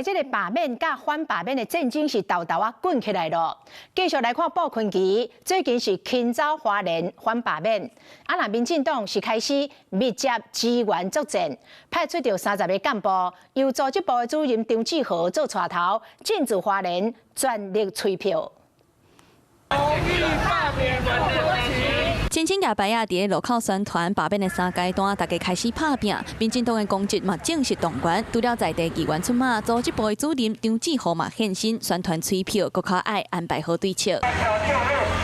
這个罷免佮反罷免的戰爭是沓沓仔滾起來囉。繼續來看布坤琪，最近是親走花蓮反罷免，啊若民進黨是開始密集支援作戰，派出著30個幹部，由組織部的主任張志豪做帶頭，進駐花蓮，全力催票。罷免青青舉牌仔佇咧路口宣傳罷免的三階段，大家開始拍拚。民進黨的攻擊嘛正式動員，除了在地議員出馬，組織部的主任張志豪嘛現身宣傳催票，閣較愛安排好對策。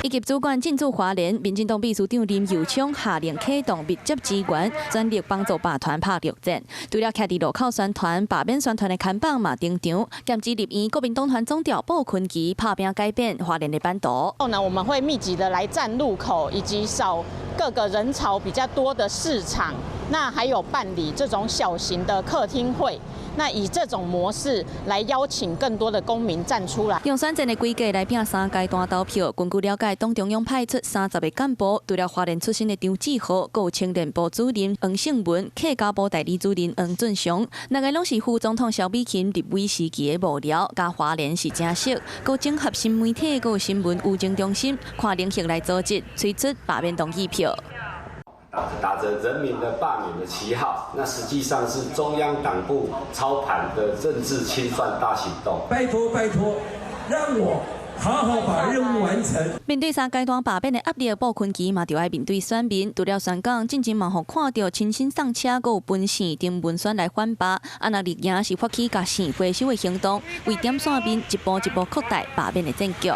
以及主管進駐花蓮，民進黨秘書長林右昌下令啟動密集支援，全力幫助罷團拍陸戰。除了徛佇路口宣傳罷免宣傳的看板嘛登場，兼職立院國民黨團總召布坤琪拍拚改變花蓮的版圖。那我們會密集的來站路口，以及掃各個人潮比較多的市場，那還有辦理這種小型的客廳會。那以這種模式來邀請更多的公民站出來，用選戰的規格來拚三階段投票。根據了解，黨中央派出30個幹部，除了花蓮出身的張志豪，閣有青年部主任黃勝文、客家部代理主任黃俊雄，兩個攏是副總統蕭美琴立委時期的幕僚，佮花蓮是誠熟。閣整合新媒體，閣有新聞輿情中心，跨領域來組織，催出罷免同意票。打着人民的罷免的旗號，那實際上是中央黨部操盤的政治清算大行動。拜託拜託，讓我好好把任務完成。面對三階段罷免的壓力，布坤琪嘛著愛面對選民。除了宣講，進前嘛予看著親身送車，閣有分線登文宣來反罷。啊，若綠營是發起共線回收的行動，為點線面一步一步擴大罷免的戰局。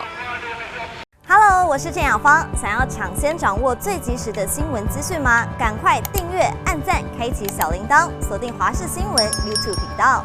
Hello，我是鄭雅芳。想要搶先掌握最及時的新聞資訊嗎？趕快訂閱、按讚、開啟小鈴鐺，鎖定華視新聞 YouTube 頻道。